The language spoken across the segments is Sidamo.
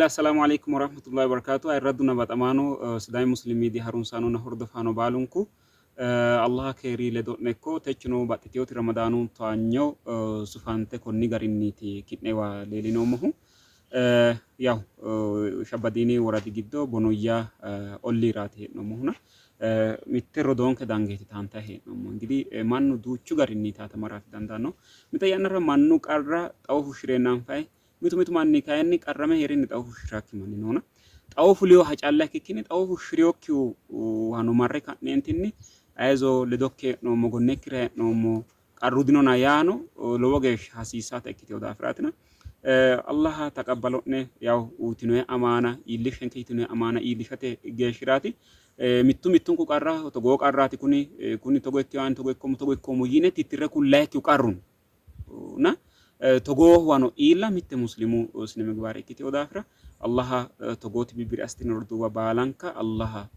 Bismillah Assalamu alaikum warahmatullahi wabarakatuh. Ayirradduna baxamaano Sidaami Muslim Media harunsaanonna hordofaano baalunku Allah keeri ledo'ne ikko. Techono baxxiteewoti Ramadaanu towaanyo sufante konni garinniiti ki'newa leelinoommohu. Yaw Shabbadiini woradi giddo Bonoyya olliiraati hee'noommohuna mitte rodoonke dangeeti taantayi hee'noommo. Ingidihi mannu duuchu garinni taatamaraati dandaanno. Mite yannara mannu qarra xawo fushshireenna anfayi. Mitu mitu manni kayinni qarrame hee'renni xawo fushshi'rakki manni noona. Xawo fulinoha calla ikkikkinni xawo fushshi'rinokkihuwano marre ka'neentinni ayizo ledokki hee'noommo, gonnekkira hee'noommo, qarru dinona yaano lowo geeshsha hasiissaata ikkitino daafiraatina. Allaha taqabbalo'ne yaw uyitinoe amaana iillishshenke yitinoe amaana iillishate geeshshiraati. Mittu mittunku qarra togoo qarraati kuni kuni togo ikkino ani togo ikkoommo togo ikkoommo yine tittirre kullayikkihu qarru no. Na togoohuwano iilla mitte muslimu sine-migbaare ikkitino daafira Allaha togooti bibbiri assitino roduuwa baalanka Allaha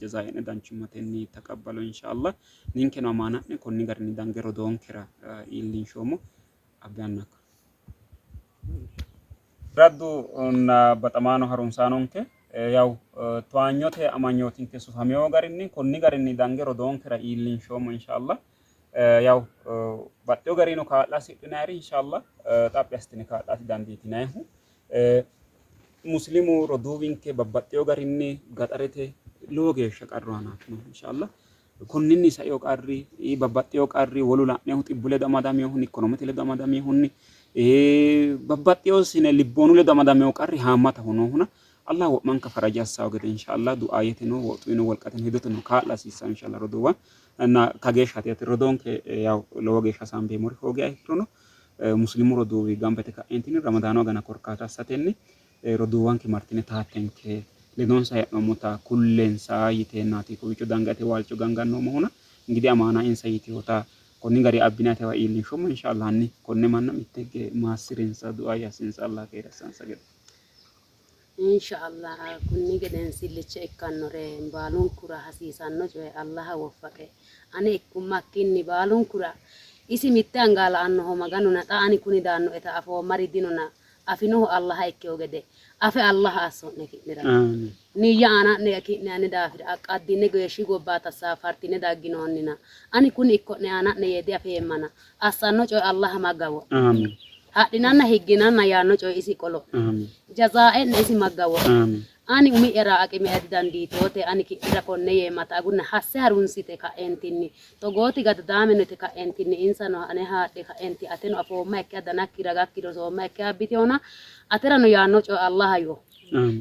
jazaa'e'ne danchummatenni taqabbalo inshallah. Ninkeno amaana'ne konni garinni dange rodoonkera iillinshoommo. Abbe annakko. Raddu na baxamaano harunsaanonke yaw towaanyote amanyootinke sufamino garinni konni garinni dange rodoonkera iillinshoommo inshallah. Yaw baxxewo garino kaa'la hasidhinayiri inshallah xaphi assitine kaa'late dandiitinayihu. Muslimu roduuwinke babbaxxewo garinni gaxarete lowo geeshsha qarru aanaati noohu inshallah. Konninni saino qarri babbaxxewo qarri wolu la'nehu xibbu ledo amadaminohunni ikkonomete ledo amadaminohunni babbaxxewo sine libboonu ledo amadamino qarri haammataho noohuna Allah wo'manka faraja assawo gede inshallah du'aayeteno woxuyino wolqateno hedoteno kaa'la hasiissanno inshallah roduuwa. እና kageeshshaati yaate rodoonke yaw lowo geeshsha hasaambeemmori hoogiha ikkirono muslimu roduuwi gamba yite ka'eentinni ramadaanu agana korkaata assatenni roduuwanke martine taattenke ledonsa hee'noommota kullensa yiteennaati kowiicho dangate waalcho gangannoommohuna ingidihi amaana insa yitihota konni gari abbine atewa iillinshoommo inshallah hanni konne manna mitte higge maassirinsa du'aayye assinsa Allah keere assansa gede. Insha Allah kunni gedensillicha ikkannore baalunkura hasiisanno coye Allaha woffaqe ane ikkummakkinni baalunkura isi mitte anga la''annoho Maganuna xa ani kuni daannoeta afoommari dinona afinohu Allaha ikkewo gede afe Allaha asso'ne ki'nera niyya aana'ne ki'ne ane daafira aqqaddine geeshshi gobba tasaafartine dagginoonnina ani kuni ikko'ne aana'ne yee diafeemmana assanno coye Allaha maggawo'ne. Hadhinanna higginanna yaanno coye isi qolo'ne. Jazaa'e'ne isi maggawo'ne. Ani umi'yara aqimi'ya didandiitinote, ani ki'nera konne yeemmata agurina hasse harunsite ka'eentinni, togooti gadadaame no yite ka'eentinni insano ane haadhe ka'eenti ateno afoomma ikkiha danakki ragakki rosoomma ikkiha abbitinona aterano yaanno coye Allaha yoo.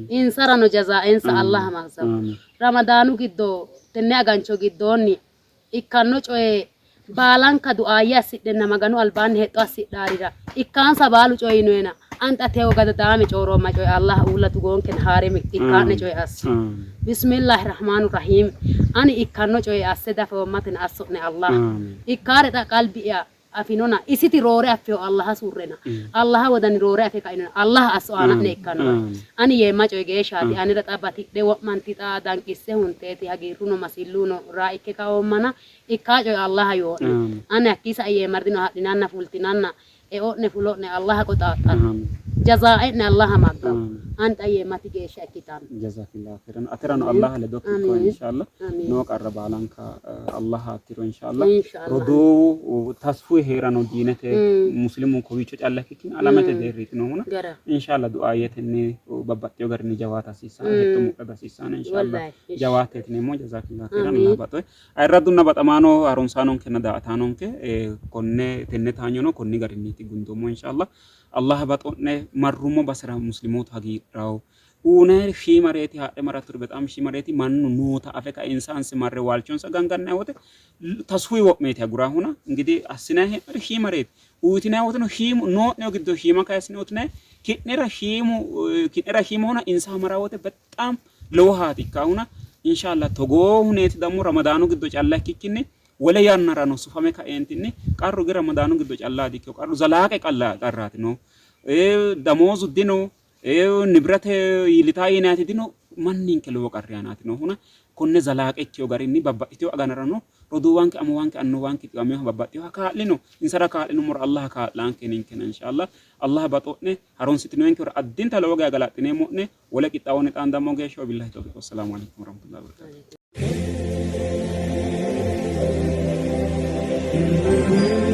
Insarano jazaa'ensa Allaha maggawo. Ramadaanu giddo tenne agancho giddoonni ikkanno coye baalanka duaayye assidhenna Maganu albaanni hexxo assidhaarira ikkaansa baalu coyi yinoena ani xa tewo gadadaame coyi'roomma coye Allah uulla tugoonkena haare ikkaa'ne coye assi. Bismillahi rahmaani rahiim ani ikkanno coye asse dafoommatena asso'ne Allah. Ikkaare xa qalbi'ya afinona isiti roore affeho Allaha surrena Allaha wodani roore afe kainona Allaha asso aana'ne ikkannore ani yeemma coyi geeshshaati anera xa batidhe wo'manti xa danqisse hunteeti hagiirruno masilluno raa ikke kaoommana ikkaa coyi Allaha yoo'ne ani hakkii sae yeemmari dino hadhinanna fultinanna eo'ne fulo'ne Allaha qoxaaxxaro jazaa'e'ne Allaha maggawo ani xa yeemmati geeshsha ikkitanno. Jazakillahu khairan. Aterano Allah ledokki ikko inshallah. Noo qarra baalanka Allah tiro inshallah. Roduuwu tasfu hee'rano diinete muslimu kowiicho calla ikkikkinni alamete deerriiti noohuna inshallah du'aayetenni babbaxxeyo garinni jawaata hasiissanno hexxo mudha hasiissanno inshallah jawaateeti yineemmo jazakillahu khairan. Allah baxoe. Ayirraddunna baxamaano harunsaanonkenna daa''ataanonke konne tenne taanyono konni garinniiti gundoommo inshallah. Allah baxo'ne marrummo basera muslimootu hagiidhawo. Uunayiri shiimareeti haadhe maratturi bexaam shiimareeti mannu noota afe kae insa ansi marre waalchonsa gangannayi wote tasfuyi wo'meeti aguraahuna ingidihi assinayi hee'nori shiimareeti. Uyitinayi woteno shiimu noo'neho giddo shiima kayissine uyitinayi ki'nera shiimu ki'nera shiimahuna insa mara wote bexaam lowohaati ikkaahuna inshallah togoo huneeti dammo ramadaanu giddo calla ikkikkinni wole yannarano sufame kaeentinni qarru ge ramadaanu giddo calla dikkino qarru zalaaqe qalla qarraati no damoozu dino nibirate iillitaa yinaati dino manninke lowo qarri aanaati noohuna konne zalaaqe ikkino garinni babbaxxitino aganarano Roduuwanke, amuwanke, annuwanke xiwaminoha babbaxxinoha kaa'lino. Insara kaa'linummoro Allaha kaa'laanke ninkena inshallah. Allaha baxo'ne harunsitinoyinkehura addinta lowo geya galaxxineemmo'ne. Wole qixxaawonni xaandammo geeshsha wabillahi tawfiq. Wassalaamu alaikum warahmatullahi wabarakatuh.